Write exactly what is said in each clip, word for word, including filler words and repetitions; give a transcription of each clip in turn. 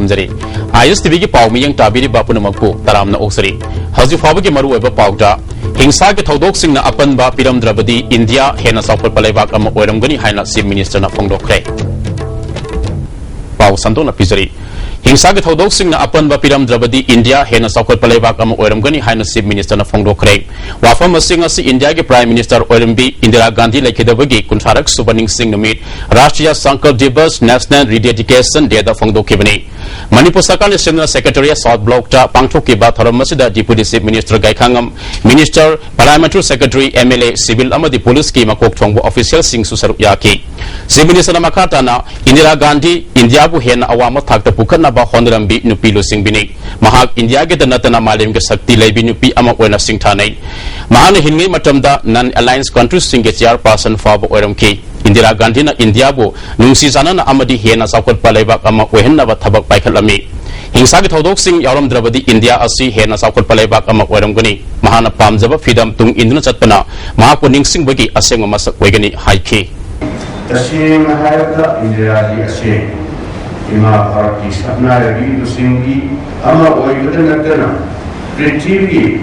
ꯖꯔꯤ꯫ ꯑꯥꯏ ꯑꯦꯁ T ꯚꯤꯒꯤ ꯄꯥꯎ ꯃꯤꯠꯌꯦꯡ ꯇꯥꯕꯤꯔꯤꯕ ꯄꯨꯝꯅꯃꯛꯄꯨ ꯇꯔꯥꯝꯅ ꯑꯣꯛꯆꯔꯤ꯫ ꯍꯧꯖꯤꯛ ꯐꯥꯎꯕꯒꯤ ꯃꯔꯨꯑꯣꯏꯕ ꯄꯥꯎꯗ, ꯍꯤꯡꯁꯥꯒꯤ ꯊꯧꯗꯣꯛꯁꯤꯡꯅ ꯑꯄꯟꯕ ꯄꯤꯔꯝꯗ꯭ꯔꯕꯗꯤ ꯏꯟꯗꯤꯌꯥ ꯍꯦꯟꯅ ꯆꯥꯎꯈꯠꯄ ꯂꯩꯕꯥꯛ ꯑꯃ ꯑꯣꯏꯔꯝꯒꯅꯤ ꯍꯥꯏꯅ ꯆꯤꯐ ꯃꯤꯅꯤꯁꯇꯔꯅ ꯐꯣꯡꯗꯣꯛꯈ꯭ꯔꯦ꯫ ꯄꯥꯎ ꯁꯟꯗꯣꯛꯅ ꯄꯤꯖꯔꯤ꯫ ꯍꯤꯡꯁꯥꯒꯤ ꯊꯧꯗꯣꯛꯁꯤꯡꯅ ꯑꯄꯟꯕ ꯄꯤꯔꯝꯗ꯭ꯔꯕꯗꯤ ꯏꯟꯗꯤꯌꯥ ꯍꯦꯟꯅ ꯆꯥꯎꯈꯠꯄ ꯂꯩꯕꯥꯛ ꯑꯃ ꯑꯣꯏꯔꯝꯒꯅꯤ ꯍꯥꯏꯅ ꯆꯤꯐ ꯃꯤꯅꯤꯁꯇꯔꯅ ꯐꯣꯡꯗꯣꯛꯈ꯭ꯔꯦ꯫ ꯋꯥꯐꯝ ꯑꯁꯤ ꯉꯁꯤ ꯏꯟꯗꯤꯌꯥꯒꯤ ꯄ꯭ꯔꯥꯏꯝ ꯃꯤꯅꯤꯁꯇꯔ ꯑꯣꯏꯔꯝꯕꯤ ꯏꯟꯗꯤꯔꯥ ꯒꯥꯟꯙꯤ ꯂꯩꯈꯤꯗꯕꯒꯤ ꯀꯨꯟꯊ꯭ꯔꯥꯔꯛ ꯁꯨꯕ ꯅꯤꯡꯁꯤꯡ ꯅꯨꯃꯤꯠ, ꯔꯥꯁꯇ꯭ꯔꯤꯌꯥ ꯁꯪꯀꯜꯞ ꯗꯤꯕꯁ, ꯅꯦꯁꯅꯦꯜ ꯔꯤꯗꯦꯗꯤꯀꯦꯁꯟ ꯗꯦꯗ ꯐꯣꯡꯗꯣꯛꯈꯤꯕꯅꯤ꯫ ꯃꯅꯤꯄꯨꯔ ꯁꯔꯀꯥꯔꯅ ꯁꯤꯟꯗꯨꯅ ꯁꯦꯀ꯭ꯔꯦꯇꯔꯤꯌꯦꯠ ꯁꯥꯎꯠ ꯕ꯭ꯂꯣꯛꯇ ꯄꯥꯡꯊꯣꯛꯈꯤꯕ ꯊꯧꯔꯝ ꯑꯁꯤꯗ deputy chief minister Gaikhangam, minister, parliamentary secretary, M L A, civil ꯑꯃꯗꯤ ꯄꯨꯂꯤꯁꯀꯤ ꯃꯀꯣꯛ ꯊꯣꯡꯕ ꯑꯣꯐꯤꯁꯤꯌꯦꯜꯁꯤꯡꯁꯨ ꯁꯔꯨꯛ ꯌꯥꯈꯤ꯫ ꯆꯤꯐ ꯃꯤꯅꯤꯁꯇꯔꯅ ꯃꯈꯥ ꯇꯥꯅ ꯏꯟꯗꯤꯔꯥ ꯒꯥꯟꯙꯤ ꯏꯟꯗꯤꯌꯥꯕꯨ ꯍꯦꯟꯅ ꯑꯋꯥꯡꯕ ꯊꯥꯛꯇ ꯄꯨꯈꯠꯅꯕ ꯍꯣꯠꯅꯔꯝꯕꯤ ꯅꯨꯄꯤ ꯂꯨꯆꯤꯡꯕꯤꯅꯤ꯫ ꯃꯍꯥꯛ ꯏꯟꯗꯤꯌꯥꯒꯤꯗ ꯅꯠꯇꯅ ꯃꯥꯂꯦꯝꯒꯤ ꯁꯛꯇꯤ ꯂꯩꯕꯤ ꯅꯨꯄꯤ ꯑꯃ ꯑꯣꯏꯅ ꯁꯤꯡꯊꯥꯅꯩ꯫ ꯃꯍꯥꯛꯅ ꯍꯤꯡꯂꯤꯉꯩ ꯃꯇꯝꯗ ꯅꯟ ꯑꯦꯂꯥꯏꯟꯁ ꯀꯟꯇ꯭ꯔꯤꯁꯤꯡꯒꯤ ꯆꯤꯌꯥꯔꯄꯥꯔꯁꯟ ꯐꯥꯎꯕ ꯑꯣꯏꯔꯝꯈꯤ꯫ ꯏꯟꯗꯤꯔꯥ ꯒꯥꯟꯙꯤꯅ ꯏꯟꯗꯤꯌꯥꯕꯨ ꯅꯨꯡꯁꯤ ꯆꯥꯟꯅꯅ ꯑꯃꯗꯤ ꯍꯦꯟꯅ ꯆꯥꯎꯈꯠꯄ ꯂꯩꯕꯥꯛ ꯑꯃ ꯑꯣꯏꯍꯟꯅꯕ ꯊꯕꯛ ꯄꯥꯏꯈꯠꯂꯝꯃꯤ꯫ ꯍꯤꯡꯁꯥꯒꯤ ꯊꯧꯗꯣꯛꯁꯤꯡ ꯌꯥꯎꯔꯝꯗ꯭ꯔꯕꯗꯤ ꯏꯟꯗꯤꯌꯥ ꯑꯁꯤ ꯍꯦꯟꯅ ꯆꯥꯎꯈꯠꯄ ꯂꯩꯕꯥꯛ ꯑꯃ ꯑꯣꯏꯔꯝꯒꯅꯤ꯫ ꯃꯍꯥꯛꯅ ꯄꯥꯝꯖꯕ ꯐ꯭ꯔꯤꯗꯝ ꯇꯨꯡ ꯏꯟꯗꯨꯅ ꯆꯠꯄꯅ ꯃꯍꯥꯛꯄꯨ ꯅꯤꯡꯁꯤꯡꯕꯒꯤ ꯑꯁꯦꯡꯕ ꯃꯁꯛ ꯑꯣꯏꯒꯅꯤ ꯍꯥꯏꯈꯤ꯫ ꯇꯁꯦꯡꯅ ꯍꯥꯏꯔꯕꯗ ꯏꯟꯗꯤꯔꯥꯖꯤ ꯑꯁꯤ ꯏꯃꯥ ꯚꯥꯔꯠꯀꯤ ꯁꯛꯅꯥꯏꯔꯕꯤ ꯂꯨꯆꯤꯡꯕꯤ ꯑꯃ ꯑꯣꯏꯕꯇ ꯅꯠꯇꯅ ꯄ꯭ꯔꯤꯊꯤꯕꯤꯒꯤ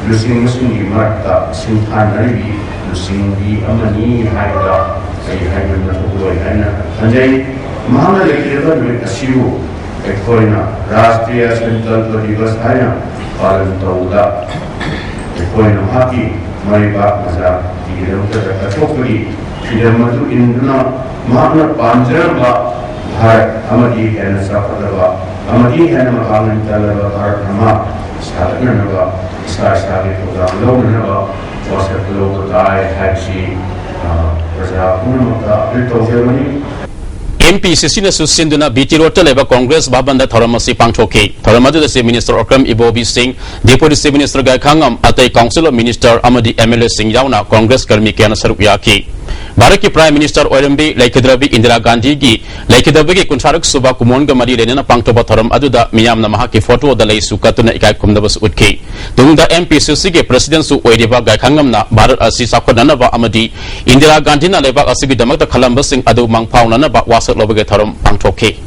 ꯂꯨꯆꯤꯡꯕꯁꯤꯡꯒꯤ ꯃꯔꯛꯇ ꯁꯤꯡꯊꯥꯅꯔꯤꯕꯤ ꯂꯨꯆꯤꯡꯕꯤ ꯑꯃꯅꯤ ꯍꯥꯏꯕꯗ ꯑꯩ ꯍꯥꯏꯃꯟꯕ ꯊꯣꯛꯂꯣꯏ ꯍꯥꯏꯅ ꯈꯟꯖꯩ꯫ ꯃꯍꯥꯛꯅ ꯂꯩꯈꯤꯗꯕ ꯅꯨꯃꯤꯠ ꯑꯁꯤꯕꯨ ꯑꯩꯈꯣꯏꯅ ꯔꯥꯁꯇ꯭ꯔꯤꯌꯥ ꯁꯪꯀꯜꯄ ꯗꯤꯕꯁ ꯍꯥꯏꯅ ꯄꯥꯂꯟ ꯇꯧꯕꯗ ꯑꯩꯈꯣꯏꯅ ꯃꯍꯥꯛꯀꯤ ꯃꯔꯩꯕꯥꯛ ꯃꯆꯥꯒꯤꯗꯃꯛꯇ ꯀꯠꯊꯣꯛꯄꯒꯤ ꯐꯤꯗꯝ ꯑꯗꯨ ꯏꯟꯗꯨꯅ ꯃꯍꯥꯛꯅ ꯄꯥꯝꯖꯔꯝꯕ ꯚꯥꯔꯠ ꯑꯃꯗꯤ ꯍꯦꯟꯅ ꯆꯥꯎꯈꯠꯂꯕ ꯑꯃꯗꯤ ꯍꯦꯟꯅ ꯃꯄꯥꯡꯒꯜ ꯀꯜꯂꯕ ꯚꯥꯔꯠ ꯑꯃ ꯁꯥꯒꯠꯅꯅꯕ ꯏꯁꯥ ꯏꯁꯥꯒꯤ ꯊꯧꯗꯥꯡ ꯂꯧꯅꯅꯕ ꯋꯥꯁꯛ ꯂꯧꯕ ꯇꯥꯏ ꯍꯥꯏꯕꯁꯤ, ꯑ, ꯄ꯭ꯔꯖꯥ ꯄꯨꯝꯅꯃꯛꯇ ꯑꯄꯤꯜ ꯇꯧꯖꯕꯅꯤ꯫ ꯑꯦꯝ ꯄꯤ ꯁꯤ ꯁꯤꯅꯁꯨ ꯁꯤꯟꯗꯨꯅ ꯕꯤ ꯇꯤ ꯔꯣꯗꯇ ꯂꯩꯕ ꯀꯣꯡꯒ꯭ꯔꯦꯁ ꯚꯕꯟꯗ ꯊꯧꯔꯝ ꯑꯁꯤ ꯄꯥꯡꯊꯣꯛꯈꯤ꯫ ꯊꯧꯔꯝ ꯑꯗꯨꯗ ꯆꯤꯐ ꯃꯤꯅꯤꯁꯇꯔ ꯑꯣꯀ꯭ꯔꯝ ꯏꯕꯣꯕꯤ ꯁꯤꯡ, ꯗꯤꯄꯨꯇꯤ ꯆꯤꯐ ꯃꯤꯅꯤꯁꯇꯔ ꯒꯥꯏꯈꯥꯉꯝ, ꯑꯇꯩ ꯀꯥꯎꯟꯁꯤꯜ ꯑꯣꯐ ꯃꯤꯅꯤꯁꯇꯔ ꯑꯃꯗꯤ ꯑꯦꯝ ꯑꯦꯜ ꯑꯦꯁꯤꯡ ꯌꯥꯎꯅ ꯀꯣꯡꯒ꯭ꯔꯦꯁ ꯀꯔꯃꯤ ꯀꯌꯥꯅ ꯁꯔꯨꯛ ꯌꯥꯈꯤ꯫ ꯚꯥꯔꯠꯀꯤ ꯄ꯭ꯔꯥꯏꯝ ꯃꯤꯅꯤꯁꯇꯔ ꯑꯣꯏꯔꯝꯕꯤ ꯂꯩꯈꯤꯗ꯭ꯔꯕꯤ ꯏꯟꯗꯤꯔꯥ ꯒꯥꯟꯙꯤꯒꯤ ꯂꯩꯈꯤꯗꯕꯒꯤ ꯀꯨꯟꯊ꯭ꯔꯥꯔꯛ ꯁꯨꯕ ꯀꯨꯝꯑꯣꯟꯒ ꯃꯔꯤ ꯂꯩꯅꯅ ꯄꯥꯡꯊꯣꯛꯄ ꯊꯧꯔꯝ ꯑꯗꯨꯗ ꯃꯤꯌꯥꯝꯅ ꯃꯍꯥꯛꯀꯤ ꯐꯣꯇꯣꯗ ꯂꯩꯁꯨ ꯀꯠꯇꯨꯅ ꯏꯀꯥꯏ ꯈꯨꯝꯅꯕꯁꯨ ꯎꯠꯈꯤ꯫ ꯇꯨꯡꯗ ꯑꯦꯝ ꯄꯤ ꯁꯤ ꯁꯤꯒꯤ ꯄ꯭ꯔꯦꯁꯤꯗꯦꯟꯠꯁꯨ ꯑꯣꯏꯔꯤꯕ ꯒꯥꯏꯈꯥꯉꯝꯅ ꯚꯥꯔꯠ ꯑꯁꯤ ꯆꯥꯎꯈꯠꯅꯅꯕ ꯑꯃꯗꯤ ꯏꯟꯗꯤꯔꯥ ꯒꯥꯟꯙꯤꯅ ꯂꯩꯕꯥꯛ ꯑꯁꯤꯒꯤꯗꯃꯛꯇ ꯈꯜꯂꯝꯕꯁꯤꯡ ꯑꯗꯨ ꯃꯪꯐꯥꯎꯅꯅꯕ ꯋꯥꯁꯛ ꯂꯧꯕꯒꯤ ꯊꯧꯔꯝ ꯄꯥꯡꯊꯣꯛꯈꯤ꯫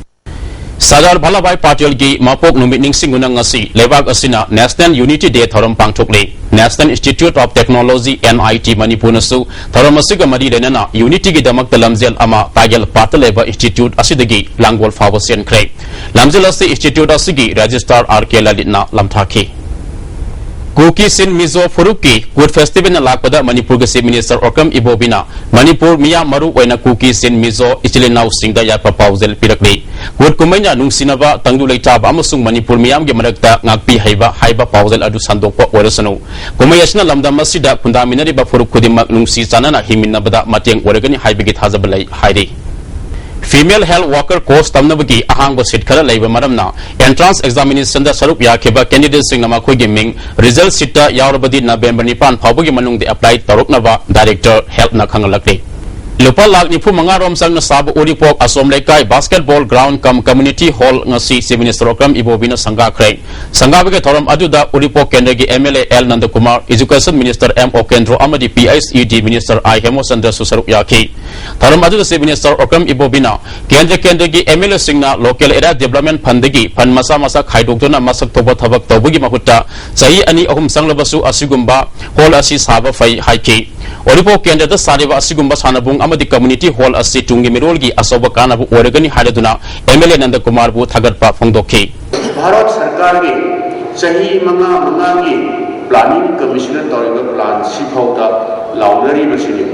ꯁꯔꯗꯥꯔ ꯚꯜꯂꯚꯚꯥꯏ ꯄꯥꯇꯦꯜꯒꯤ ꯃꯄꯣꯛ ꯅꯨꯃꯤꯠ ꯅꯤꯡꯁꯤꯡꯗꯨꯅ ꯉꯁꯤ ꯂꯩꯕꯥꯛ ꯑꯁꯤꯅ National Unity Day ꯊꯧꯔꯝ ꯄꯥꯡꯊꯣꯛꯂꯤ꯫ National Institute of Technology, N I T, ꯃꯅꯤꯄꯨꯔꯅꯁꯨ ꯊꯧꯔꯝ ꯑꯁꯤꯒ ꯃꯔꯤ ꯂꯩꯅꯅ Unityꯒꯤꯗꯃꯛꯇ ꯂꯝꯖꯦꯜ ꯑꯃ ꯇꯥꯒꯦꯜ ꯄꯥꯠꯇ ꯂꯩꯕ institute ꯑꯁꯤꯗꯒꯤ ꯂꯥꯡꯒꯣꯜ ꯐꯥꯎꯕ ꯆꯦꯟꯈ꯭ꯔꯦ꯫ ꯂꯝꯖꯦꯜ ꯑꯁꯤ institute ꯑꯁꯤꯒꯤ registrar R K ꯂꯂꯤꯠꯅ ꯂꯝꯊꯥꯈꯤ꯫ ꯀꯨꯀꯤ ꯆꯤꯟ ꯃꯤꯖꯣ ꯐꯨꯔꯨꯞꯀꯤ ꯀꯨꯠ festivalꯅ ꯂꯥꯛꯄꯗ ꯃꯅꯤꯄꯨꯔꯒꯤ Chief Minister ꯑꯣꯀ꯭ꯔꯝ ꯏꯕꯣꯕꯤꯅ ꯃꯅꯤꯄꯨꯔ ꯃꯤꯌꯥꯝ, ꯃꯔꯨ ꯑꯣꯏꯅ ꯀꯨꯀꯤ ꯆꯤꯟ ꯃꯤꯖꯣ ꯏꯆꯤꯜ ꯏꯅꯥꯎꯁꯤꯡꯗ ꯌꯥꯏꯐ ꯄꯥꯎꯖꯦꯜ ꯄꯤꯔꯛꯂꯤ꯫ ꯀꯨꯠ ꯀꯨꯝꯍꯩꯅ ꯅꯨꯡꯁꯤꯅꯕ, ꯇꯪꯗꯨ ꯂꯩꯇꯥꯕ ꯑꯃꯁꯨꯡ ꯃꯅꯤꯄꯨꯔ ꯃꯤꯌꯥꯝꯒꯤ ꯃꯔꯛꯇ ꯉꯥꯛꯄꯤ ꯍꯩꯕ ꯍꯥꯏꯕ ꯄꯥꯎꯖꯦꯜ ꯑꯗꯨ ꯁꯟꯗꯣꯛꯄ ꯑꯣꯏꯔꯁꯅꯨ꯫ ꯀꯨꯝꯍꯩ ꯑꯁꯤꯅ ꯂꯝꯗꯝ ꯑꯁꯤꯗ ꯈꯨꯟꯗꯥꯃꯤꯟꯅꯔꯤꯕ ꯐꯨꯔꯨꯞ ꯈꯨꯗꯤꯡꯃꯛ ꯅꯨꯡꯁꯤ ꯆꯥꯟꯅꯅ ꯍꯤꯡꯃꯤꯟꯅꯕꯗ ꯃꯇꯦꯡ ꯑꯣꯏꯔꯒꯅꯤ ꯍꯥꯏꯕꯒꯤ ꯊꯥꯖꯕ ꯂꯩ ꯍꯥꯏꯔꯤ꯫ Female health worker course ꯇꯝꯅꯕꯒꯤ ꯑꯍꯥꯡꯕ seat ꯈꯔ ꯂꯩꯕ ꯃꯔꯝꯅ entrance examinationꯗ ꯁꯔꯨꯛ ꯌꯥꯈꯤꯕ candidateꯁꯤꯡꯅ ꯃꯈꯣꯏꯒꯤ ꯃꯤꯡ result sheetꯇ ꯌꯥꯎꯔꯕꯗꯤ November ꯅꯤꯄꯥꯟ ꯐꯥꯎꯕꯒꯤ ꯃꯅꯨꯡꯗ apply ꯇꯧꯔꯛꯅꯕ Director Healthꯅ ꯈꯪꯍꯜꯂꯛꯂꯤ꯫ ꯂꯨꯄꯥ ꯂꯥꯈ ꯅꯤꯐꯨ ꯃꯉꯥ ꯔꯣꯝ ꯆꯪꯅ ꯁꯥꯕ ꯎꯔꯤꯄꯣꯛ ꯑꯁꯣꯝ ꯂꯩꯀꯥꯏ basketball ground cum community hall ꯉꯁꯤ Chief Minister ꯑꯣꯀ꯭ꯔꯝ ꯏꯕꯣꯕꯤꯅ ꯁꯪꯒꯥꯈ꯭ꯔꯦ꯫ ꯁꯪꯒꯥꯕꯒꯤ ꯊꯧꯔꯝ ꯑꯗꯨꯗ ꯎꯔꯤꯄꯣꯛ ꯀꯦꯟꯗ꯭ꯔꯒꯤ M L A L ꯅꯟꯗꯀꯨꯃꯥꯔ, Education Minister M ꯑꯣꯀꯦꯟꯗ꯭ꯔꯣ ꯑꯃꯗꯤ P H E D Minister I ꯍꯦꯃꯣꯆꯟꯗ꯭ꯔꯁꯨ ꯁꯔꯨꯛ ꯌꯥꯈꯤ꯫ ꯊꯧꯔꯝ ꯑꯗꯨꯗ Chief Minister ꯑꯣꯀ꯭ꯔꯝ ꯏꯕꯣꯕꯤꯅ ꯀꯦꯟꯗ꯭ꯔ ꯀꯦꯟꯗ꯭ꯔꯒꯤ M L Aꯁꯤꯡꯅ local area development fundꯗꯒꯤ fund ꯃꯆꯥ ꯃꯆꯥ ꯈꯥꯏꯗꯣꯛꯇꯨꯅ ꯃꯁꯛ ꯊꯣꯛꯄ ꯊꯕꯛ ꯇꯧꯕꯒꯤ ꯃꯍꯨꯠꯇ ꯆꯍꯤ ꯑꯅꯤ ꯑꯍꯨꯝ ꯆꯪꯂꯕꯁꯨ ꯑꯁꯤꯒꯨꯝꯕ hall ꯑꯁꯤ ꯁꯥꯕ ꯐꯩ ꯍꯥꯏꯈꯤ꯫ ꯎꯔꯤꯄꯣꯛ ꯀꯦꯟꯗ꯭ꯔꯗ ꯁꯥꯔꯤꯕ ꯑꯁꯤꯒꯨꯝꯕ ꯁꯥꯟꯅꯕꯨꯡ ꯑꯃꯗꯤ community hall ꯑꯁꯤ ꯇꯨꯡꯒꯤ ꯃꯤꯔꯣꯜꯒꯤ ꯑꯆꯧꯕ ꯀꯥꯟꯅꯕ ꯑꯣꯏꯔꯒꯅꯤ ꯍꯥꯏꯔꯗꯨꯅ M L A ꯅꯟꯗꯀꯨꯃꯥꯔꯕꯨ ꯊꯥꯒꯠꯄ ꯐꯣꯡꯗꯣꯛꯈꯤ꯫ ꯚꯥꯔꯠ ꯁꯔꯀꯥꯔꯒꯤ ꯆꯍꯤ ꯃꯉꯥ ꯃꯉꯥꯒꯤ planning commissionꯅ ꯇꯧꯔꯤꯕ plan ꯁꯤꯐꯥꯎꯗ ꯂꯥꯎꯅꯔꯤꯕꯁꯤꯅꯤ꯫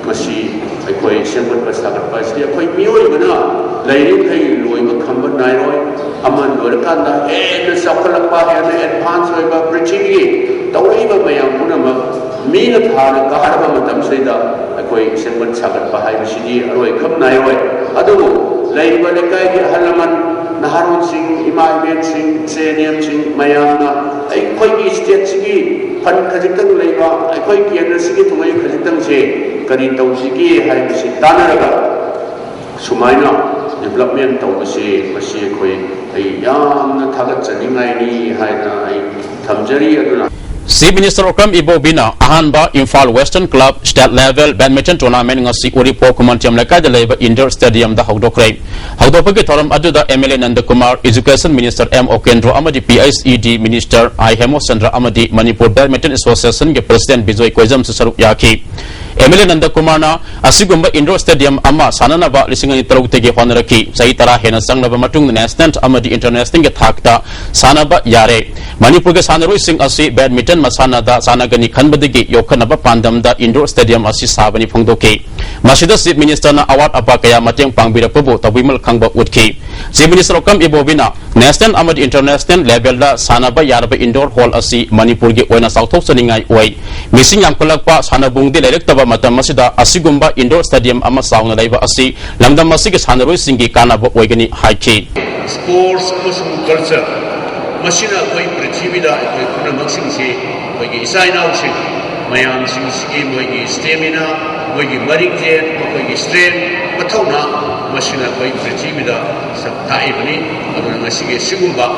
ꯃꯁꯤ ꯑꯩꯈꯣꯏ ꯁꯦꯝꯒꯠꯄ ꯁꯥꯒꯠꯄ ꯑꯁꯤꯗꯤ ꯑꯩꯈꯣꯏ ꯃꯤꯑꯣꯏꯕꯅ ꯂꯩꯔꯤꯈꯩ ꯂꯣꯏꯕ ꯈꯝꯕ ꯅꯥꯏꯔꯣꯏ꯫ ꯑꯃ ꯂꯣꯏꯔꯀꯥꯟꯗ ꯍꯦꯟꯅ ꯆꯥꯎꯈꯠꯂꯛꯄ, ꯍꯦꯟꯅ advance ꯑꯣꯏꯕ, ꯄ꯭ꯔꯤꯊꯤꯕꯤꯒꯤ ꯇꯧꯔꯛꯏꯕ ꯃꯌꯥꯝ ꯄꯨꯝꯅꯃꯛ ꯃꯤꯅ ꯊꯥꯅ ꯀꯥꯔꯕ ꯃꯇꯝꯁꯤꯗ ꯑꯩꯈꯣꯏ ꯁꯦꯝꯒꯠ ꯁꯥꯒꯠꯄ ꯍꯥꯏꯕꯁꯤꯗꯤ ꯑꯔꯣꯏ ꯈꯝ ꯅꯥꯏꯔꯣꯏ꯫ ꯑꯗꯨꯕꯨ ꯂꯩꯔꯤꯕ ꯂꯩꯀꯥꯏꯒꯤ ꯑꯍꯜ ꯂꯃꯟ, ꯅꯍꯥꯔꯣꯜꯁꯤꯡ, ꯏꯃꯥ ꯏꯕꯦꯟꯁꯤꯡ, ꯏꯆꯦ ꯏꯅꯦꯝꯁꯤꯡ ꯃꯌꯥꯝꯅ ꯑꯩꯈꯣꯏꯒꯤ stateꯁꯤꯒꯤ fund ꯈꯖꯤꯛꯇꯪ ꯂꯩꯕ, ꯑꯩꯈꯣꯏ ꯀꯦꯟꯗ꯭ꯔꯁꯤꯒꯤ ꯊꯨꯡꯉꯩ ꯈꯖꯤꯛꯇꯪꯁꯦ ꯀꯔꯤ ꯇꯧꯁꯤꯒꯦ ꯍꯥꯏꯕꯁꯤ ꯇꯥꯟꯅꯔꯒ ꯁꯨꯃꯥꯏꯅ development ꯇꯧꯕꯁꯦ, ꯃꯁꯤ ꯑꯩꯈꯣꯏ, ꯑꯩ ꯌꯥꯝꯅ ꯊꯥꯒꯠꯆꯅꯤꯡꯉꯥꯏꯅꯤ ꯍꯥꯏꯅ ꯑꯩ ꯊꯝꯖꯔꯤ꯫ ꯑꯗꯨꯅ Chief Minister Okram Ibobi ꯅ ꯑꯍꯥꯟꯕ Imphal Western Club State Level Badminton Tournament ꯉꯁꯤ ꯎꯔꯤꯄꯣꯛ ꯈꯨꯃꯟꯊꯦꯝ ꯂꯩꯀꯥꯏꯗ ꯂꯩꯕ Indoor Stadium ꯗ ꯍꯧꯗꯣꯛꯈ꯭ꯔꯦ꯫ ꯍꯧꯗꯣꯛꯄꯒꯤ ꯊꯧꯔꯝ ꯑꯗꯨꯗ M L A ꯅꯟꯗꯀꯨꯃꯥꯔ, Education Minister M Okendro ꯑꯃꯗꯤ P I C E D Minister I ꯍꯦꯃꯣꯆꯟꯗ꯭ꯔ ꯑꯃꯗꯤ ꯃꯅꯤꯄꯨꯔ Badminton Association ꯒꯤ President ꯕꯤꯖꯣꯏ ꯀꯣꯏꯖꯝꯁꯨ ꯁꯔꯨꯛ ꯌꯥꯈꯤ꯫ M L A ꯅꯟꯗꯀꯨꯃꯥꯔꯅ ꯑꯁꯤꯒꯨꯝꯕ indoor stadium ꯑꯃ ꯁꯥꯟꯅꯅꯕ ꯂꯤꯁꯤꯡ ꯑꯅꯤ ꯇꯔꯨꯛꯇꯒꯤ ꯍꯣꯠꯅꯔꯛꯈꯤ꯫ ꯆꯍꯤ ꯇꯔꯥ ꯍꯦꯟꯅ ꯆꯪꯂꯕ ꯃꯇꯨꯡꯗ national ꯑꯃꯗꯤ international ꯒꯤ ꯊꯥꯛꯇ ꯁꯥꯟꯅꯕ ꯌꯥꯔꯦ꯫ ꯃꯅꯤꯄꯨꯔꯒꯤ ꯁꯥꯟꯅꯔꯣꯏꯁꯤꯡ ꯑꯁꯤ badminton ꯃꯁꯥꯟꯅꯗ ꯁꯥꯟꯅꯒꯅꯤ ꯈꯟꯕꯗꯒꯤ ꯌꯣꯛꯈꯠꯅꯕ ꯄꯥꯟꯗꯝꯗ indoor stadium ꯑꯁꯤ ꯁꯥꯕꯅꯤ ꯐꯣꯡꯗꯣꯛꯈꯤ꯫ ꯃꯁꯤꯗ Chief Minister ꯅ ꯑꯋꯥꯠ ꯑꯄꯥ ꯀꯌꯥ ꯃꯇꯦꯡ ꯄꯥꯡꯕꯤꯔꯛꯄꯕꯨ ꯇꯧꯕꯤꯃꯜ ꯈꯪꯕ ꯎꯠꯈꯤ꯫ Chief Minister Okram Ibobi ꯅ national ꯑꯃꯗꯤ international level ꯗ ꯁꯥꯟꯅꯕ ꯌꯥꯔꯕ indoor hall ꯑꯁꯤ ꯃꯅꯤꯄꯨꯔꯒꯤ ꯑꯣꯏꯅ ꯆꯥꯎꯊꯣꯛꯆꯅꯤꯡꯉꯥꯏ ꯑꯣꯏ꯫ ꯃꯤꯁꯤꯡ ꯌꯥꯝꯈꯠꯂꯛꯄ, ꯁꯥꯟꯅꯕꯨꯡꯗꯤ ꯂꯩꯔꯛꯇꯕ ꯃꯇꯝ ꯑꯁꯤꯗ ꯑꯁꯤꯒꯨꯝꯕ indoor stadium ꯑꯃ ꯆꯥꯎꯅ ꯂꯩꯕ ꯑꯁꯤ ꯂꯝꯗꯝ ꯑꯁꯤꯒꯤ ꯁꯥꯟꯅꯔꯣꯏꯁꯤꯡꯒꯤ ꯀꯥꯟꯅꯕ ꯑꯣꯏꯒꯅꯤ ꯍꯥꯏꯈꯤ꯫ Sports ꯑꯃꯁꯨꯡ culture, ꯃꯁꯤꯅ ꯑꯩꯈꯣꯏ ꯄ꯭ꯔꯤꯊꯤꯕꯤꯗ ꯑꯩꯈꯣꯏ ꯄꯨꯝꯅꯃꯛꯁꯤꯡꯁꯤ, ꯑꯩꯈꯣꯏꯒꯤ ꯏꯆꯥ ꯏꯅꯥꯎꯁꯤꯡ ꯃꯌꯥꯝꯁꯤꯡꯁꯤꯒꯤ ꯃꯣꯏꯒꯤ stamina, ꯃꯣꯏꯒꯤ ꯃꯔꯤꯡꯖꯦꯜ, ꯃꯈꯣꯏꯒꯤ strength, ꯃꯊꯧꯅꯥ, ꯃꯁꯤꯅ ꯑꯩꯈꯣꯏ ꯄ꯭ꯔꯤꯊꯤꯕꯤꯗ ꯁꯛ ꯇꯥꯛꯏꯕꯅꯤ꯫ ꯑꯗꯨꯅ ꯉꯁꯤꯒꯤ ꯁꯤꯒꯨꯝꯕ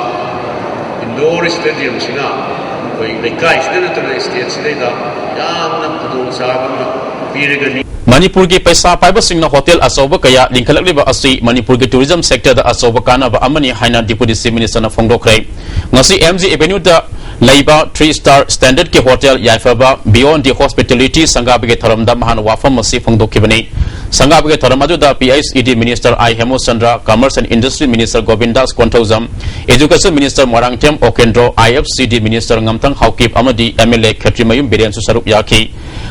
indoor stadium ꯁꯤꯅ ꯑꯩꯈꯣꯏ ꯂꯩꯀꯥꯏꯁꯤꯗ ꯅꯠꯇꯅ state ꯁꯤꯗꯩꯗ ꯌꯥꯝꯅ ꯈꯨꯗꯣꯡꯆꯥꯕ ꯑꯃ ꯄꯤꯔꯒꯅꯤ꯫ ꯃꯅꯤꯄꯨꯔꯒꯤ ꯄꯩꯁꯥ ꯄꯥꯏꯕꯁꯤꯡꯅ hotel ꯑꯆꯧꯕ ꯀꯌꯥ ꯂꯤꯡꯈꯠꯂꯛꯂꯤꯕ ꯑꯁꯤ ꯃꯅꯤꯄꯨꯔꯒꯤ tourism sector ꯗ ꯑꯆꯧꯕ ꯀꯥꯟꯅꯕ ꯑꯃꯅꯤ ꯍꯥꯏꯅ Deputy Chief Minister ꯅ ꯐꯣꯡꯗꯣꯛꯈ꯭ꯔꯦ꯫ ꯉꯁꯤ M G Avenue ꯗ ꯂꯩꯕ three star standard ꯀꯤ hotel ꯌꯥꯏꯐꯕ Beyond the Hospitality ꯁꯪꯒꯥꯕꯒꯤ ꯊꯧꯔꯝꯗ ꯃꯍꯥꯛꯅ ꯋꯥꯐꯝ ꯑꯁꯤ ꯐꯣꯡꯗꯣꯛꯈꯤꯕꯅꯤ꯫ ꯁꯪꯒꯥꯕꯒꯤ ꯊꯧꯔꯝ ꯑꯗꯨꯗ P I C E D Minister I ꯍꯦꯃꯣꯆꯟꯗ꯭ꯔ, Commerce and Industry Minister ꯒꯣꯕꯤꯟꯗꯥꯁ Konthoujam, Education Minister Moirangthem ꯑꯣꯀꯦꯟꯗ꯭ꯔꯣ, I F C D Minister ꯉꯝꯊꯪ Haokip ꯑꯃꯗꯤ M L A ꯈꯦꯇ꯭ꯔꯤꯃꯌꯨꯝ ꯕꯤꯔꯦꯟꯁꯨ ꯁꯔꯨꯛ ꯌꯥꯈꯤ꯫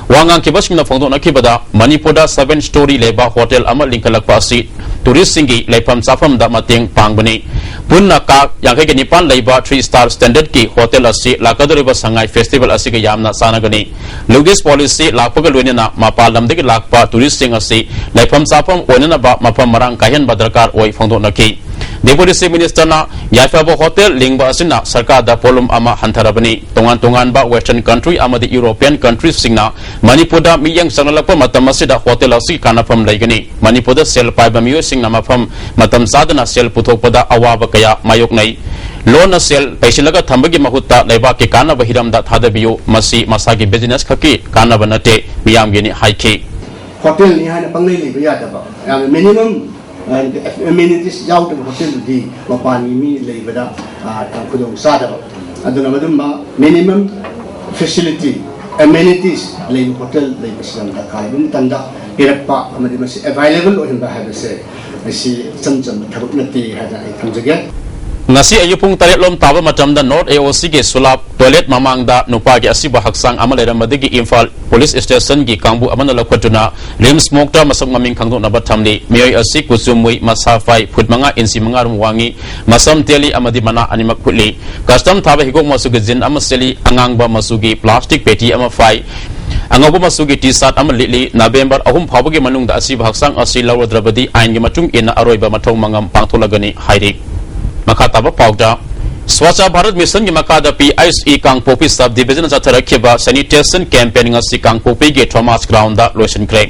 ꯋꯥ ꯉꯥꯡꯈꯤꯕꯁꯤꯡꯅ ꯐꯣꯡꯗꯣꯛꯅꯈꯤꯕꯗ, ꯃꯅꯤꯄꯨꯔꯗ seven story ꯂꯩꯕ hotel ꯑꯃ ꯂꯤꯡꯈꯠꯂꯛꯄ ꯑꯁꯤ tourist ꯁꯤꯡꯒꯤ ꯂꯩꯐꯝ ꯆꯥꯐꯝꯗ ꯃꯇꯦꯡ ꯄꯥꯡꯕꯅꯤ꯫ ꯄꯨꯟꯅ ꯀꯥ ꯌꯥꯡꯈꯩꯒ ꯅꯤꯄꯥꯟ ꯂꯩꯕ three star standard ꯀꯤ hotel ꯑꯁꯤ ꯂꯥꯛꯀꯗꯧꯔꯤꯕ ꯁꯉꯥꯏ festival ꯑꯁꯤꯒ ꯌꯥꯝꯅ ꯆꯥꯟꯅꯒꯅꯤ꯫ Luggage policy ꯂꯥꯛꯄꯒ ꯂꯣꯏꯅꯅ ꯃꯄꯥꯟ ꯂꯝꯗꯒꯤ ꯂꯥꯛꯄ tourist ꯁꯤꯡ ꯑꯁꯤ ꯂꯩꯐꯝ ꯆꯥꯐꯝ ꯑꯣꯏꯅꯅꯕ ꯃꯐꯝ ꯃꯔꯥꯡ ꯀꯥꯏꯍꯟꯕ ꯗꯔꯀꯥꯔ ꯑꯣꯏ ꯐꯣꯡꯗꯣꯛꯅꯈꯤ꯫ Deputy Chief Minister ꯅ ꯌꯥꯏꯐꯕ hotel ꯂꯤꯡꯕ ꯑꯁꯤꯅ ꯁꯔꯀꯥꯔꯗ ꯄꯣꯠꯂꯨꯝ ꯑꯃ ꯍꯟꯊꯔꯕꯅꯤ꯫ ꯇꯣꯉꯥꯟ ꯇꯣꯉꯥꯟꯕ Western country ꯑꯃꯗꯤ European country ꯁꯤꯡꯅ ꯃꯅꯤꯄꯨꯔꯗ ꯃꯤꯠꯌꯦꯡ ꯆꯪꯂꯛꯄ ꯃꯇꯝ ꯑꯁꯤꯗ hotel ꯑꯁꯤꯒꯤ ꯀꯥꯟꯅꯐꯝ ꯂꯩꯒꯅꯤ꯫ ꯃꯅꯤꯄꯨꯔꯗ ꯁꯦꯜ ꯄꯥꯏꯕ ꯃꯤꯑꯣꯏꯁꯤꯡꯅ ꯃꯐꯝ ꯃꯇꯝ ꯆꯥꯗꯅ ꯁꯦꯜ ꯄꯨꯊꯣꯛꯄꯗ ꯑꯋꯥꯕ ꯀꯌꯥ ꯃꯥꯌꯣꯛꯅꯩ꯫ ꯂꯣꯟꯅ ꯁꯦꯜ ꯄꯩꯁꯤꯜꯂꯒ ꯊꯝꯕꯒꯤ ꯃꯍꯨꯠꯇ ꯂꯩꯕꯥꯛꯀꯤ ꯀꯥꯟꯅꯕ ꯍꯤꯔꯝꯗ ꯊꯥꯗꯕꯤꯌꯨ, ꯃꯁꯤ ꯃꯁꯥꯒꯤ business ꯈꯛꯀꯤ ꯀꯥꯟꯅꯕ ꯅꯠꯇꯦ, ꯃꯤꯌꯥꯝꯒꯤꯅꯤ ꯍꯥꯏꯈꯤ꯫ ꯍꯣꯇꯦꯜꯅꯤ ꯍꯥꯏꯅ ꯄꯪꯂꯩ ꯂꯩꯕ ꯌꯥꯗꯕ, ꯌꯥꯝꯅ minimum, ꯑ, amenities ꯌꯥꯎꯗꯕ ꯍꯣꯇꯦꯜꯗꯨꯗꯤ ꯃꯄꯥꯟꯒꯤ ꯃꯤ ꯂꯩꯕꯗ, ꯑ, ꯌꯥꯝ ꯈꯨꯗꯣꯡ ꯆꯥꯗꯕ꯫ ꯑꯗꯨꯅ ꯃꯗꯨꯝꯕ minimum facility, amenities ꯂꯩꯕ ꯍꯣꯇꯦꯜ ꯂꯩꯕꯁꯤ ꯌꯥꯝ ꯗꯔꯀꯥꯔ ꯑꯣꯏꯕ ꯃꯇꯝꯗ ꯄꯤꯔꯛꯄ ꯑꯃꯗꯤ ꯃꯁꯤ available ꯑꯣꯏꯍꯟꯕ ꯍꯥꯏꯕꯁꯦ ꯃꯁꯤ ꯏꯆꯝ ꯆꯝꯕ ꯊꯕꯛ ꯅꯠꯇꯦ ꯍꯥꯏꯅ ꯑꯩ ꯊꯝꯖꯒꯦ꯫ ꯉꯁꯤ ꯑꯌꯨꯛ ꯄꯨꯡ ꯇꯔꯦꯠ ꯂꯣꯝ ꯇꯥꯕ ꯃꯇꯝꯗ North A O C ꯒꯤ ꯁꯨꯂꯥꯞ toilet ꯃꯃꯥꯡꯗ ꯅꯨꯄꯥꯒꯤ ꯑꯁꯤꯕ ꯍꯛꯆꯥꯡ ꯑꯃ ꯂꯩꯔꯝꯕꯗꯒꯤ ꯏꯝꯐꯥꯜ police station ꯒꯤ ꯀꯥꯡꯕꯨ ꯑꯃꯅ ꯂꯧꯈꯠꯇꯨꯅ RIMS morgue ꯇ ꯃꯁꯛ ꯃꯃꯤꯡ ꯈꯪꯗꯣꯛꯅꯕ ꯊꯝꯂꯤ꯫ ꯃꯤꯑꯣꯏ ꯑꯁꯤ ꯀꯨꯆꯨ ꯃꯨꯏ, ꯃꯁꯥ ꯐꯥꯏ, ꯐꯨꯠ ꯃꯉꯥ ꯏꯟꯆꯤ ꯃꯉꯥ ꯔꯣꯝ ꯋꯥꯡꯉꯤ, ꯃꯁꯝ ꯇꯦꯜꯂꯤ ꯑꯃꯗꯤ ꯃꯅꯥ ꯑꯅꯤꯃꯛ ꯐꯨꯠꯂꯤ꯫ Custom ꯊꯥꯕ ꯍꯤꯒꯣꯛ ꯃꯆꯨꯒꯤ jean ꯑꯃ ꯁꯦꯠꯂꯤ, ꯑꯉꯥꯡꯕ ꯃꯆꯨꯒꯤ plastic ꯄꯦꯇꯤ ꯑꯃ ꯐꯥꯏ, ꯑꯉꯧꯕ ꯃꯆꯨꯒꯤ T-shirt ꯑꯃ ꯂꯤꯠꯂꯤ꯫ ꯅꯕꯦꯝꯕꯔ ꯑꯍꯨꯝ ꯐꯥꯎꯕꯒꯤ ꯃꯅꯨꯡꯗ ꯑꯁꯤꯕ ꯍꯛꯆꯥꯡ ꯑꯁꯤ ꯂꯧꯔꯗ꯭ꯔꯕꯗꯤ ꯑꯥꯏꯟꯒꯤ ꯃꯇꯨꯡ ꯏꯟꯅ ꯑꯔꯣꯏꯕ ꯃꯊꯧ ꯃꯉꯝ ꯄꯥꯡꯊꯣꯛꯂꯒꯅꯤ ꯍꯥꯏꯔꯤ꯫ ꯃꯈꯥ ꯇꯥꯕ ꯄꯥꯎꯗ, Swachh Bharat Mission ꯒꯤ ꯃꯈꯥꯗ P H E ꯀꯥꯡꯄꯣꯛꯄꯤ sub division ꯗ ꯆꯠꯊꯔꯛꯈꯤꯕ sanitation campaign ꯉꯁꯤ ꯀꯥꯡꯄꯣꯛꯄꯤꯒꯤ Thomas Ground ꯗ ꯂꯣꯏꯁꯤꯟꯈ꯭ꯔꯦ꯫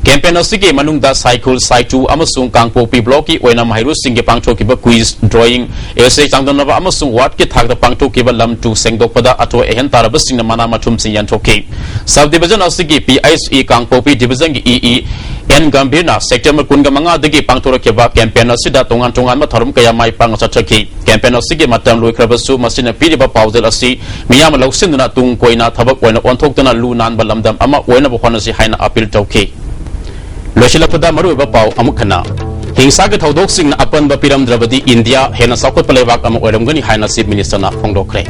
Campaign ꯑꯁꯤꯒꯤ ꯃꯅꯨꯡꯗ ꯁꯥꯏꯈꯨꯜ, ꯁꯥꯏꯇꯨ ꯑꯃꯁꯨꯡ ꯀꯥꯡꯄꯣꯛꯄꯤ block ꯀꯤ ꯑꯣꯏꯅ ꯃꯍꯩꯔꯣꯏꯁꯤꯡꯒꯤ ꯄꯥꯡꯊꯣꯛꯈꯤꯕ quiz, drawing, essay ꯆꯥꯡꯗꯝꯅꯕ ꯑꯃꯁꯨꯡ ward ꯀꯤ ꯊꯥꯛꯇ ꯄꯥꯡꯊꯣꯛꯈꯤꯕ ꯂꯝ ꯇꯨ ꯁꯦꯡꯗꯣꯛꯄꯗ ꯑꯊꯣꯏ ꯑꯍꯦꯟ ꯇꯥꯔꯕꯁꯤꯡꯅ ꯃꯅꯥ ꯃꯊꯨꯝꯁꯤꯡ ꯌꯦꯟꯊꯣꯛꯈꯤ꯫ Sub division ꯑꯁꯤꯒꯤ P H E ꯀꯥꯡꯄꯣꯛꯄꯤ division ꯒꯤ E E N ꯒꯝꯚꯤꯔꯅ September ꯀꯨꯟꯃꯉꯥꯗꯒꯤ ꯄꯥꯡꯊꯣꯔꯛꯈꯤꯕ campaign ꯑꯁꯤꯗ ꯇꯣꯉꯥꯟ ꯇꯣꯉꯥꯟꯕ ꯊꯧꯔꯝ ꯀꯌꯥ ꯃꯥꯏ ꯄꯥꯛꯅ ꯆꯠꯊꯈꯤ꯫ Campaign ꯑꯁꯤꯒꯤ ꯃꯇꯝ ꯂꯣꯏꯈ꯭ꯔꯕꯁꯨ, ꯃꯁꯤꯅ ꯄꯤꯔꯤꯕ ꯄꯥꯎꯖꯦꯜ ꯑꯁꯤ ꯃꯤꯌꯥꯝꯅ ꯂꯧꯁꯤꯟꯗꯨꯅ ꯇꯨꯡ ꯀꯣꯏꯅ ꯊꯕꯛ ꯑꯣꯏꯅ ꯑꯣꯟꯊꯣꯛꯇꯨꯅ ꯂꯨ ꯅꯥꯟꯕ ꯂꯝꯗꯝ ꯑꯃ ꯑꯣꯏꯅꯕ ꯍꯣꯠꯅꯁꯤ ꯍꯥꯏꯅ appeal ꯇꯧꯈꯤ꯫ ꯂꯣꯏꯁꯤꯜꯂꯛꯄꯗ ꯃꯔꯨꯑꯣꯏꯕ ꯄꯥꯎ ꯑꯃꯨꯛ ꯍꯟꯅ꯫ ꯍꯤꯡꯁꯥꯒꯤ ꯊꯧꯗꯣꯛꯁꯤꯡꯅ ꯑꯄꯟꯕ ꯄꯤꯔꯝꯗ꯭ꯔꯕꯗꯤ ꯏꯟꯗꯤꯌꯥ ꯍꯦꯟꯅ ꯆꯥꯎꯈꯠꯄ ꯂꯩꯕꯥꯛ ꯑꯃ ꯑꯣꯏꯔꯝꯒꯅꯤ ꯍꯥꯏꯅ Chief Minister ꯅ ꯐꯣꯡꯗꯣꯛꯈ꯭ꯔꯦ꯫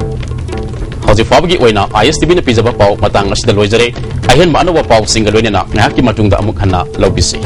ꯍꯧꯖꯤꯛ ꯐꯥꯎꯕꯒꯤ ꯑꯣꯏꯅ I S T V ꯅ ꯄꯤꯖꯕ ꯄꯥꯎ ꯃꯇꯥꯡ ꯑꯁꯤꯗ ꯂꯣꯏꯖꯔꯦ꯫ ꯑꯍꯦꯟꯕ ꯑꯅꯧꯕ ꯄꯥꯎꯁꯤꯡꯒ ꯂꯣꯏꯅꯅ ꯉꯥꯏꯍꯥꯛꯀꯤ ꯃꯇꯨꯡꯗ ꯑꯃꯨꯛ ꯍꯟꯅ ꯂꯧꯕꯤꯁꯤ꯫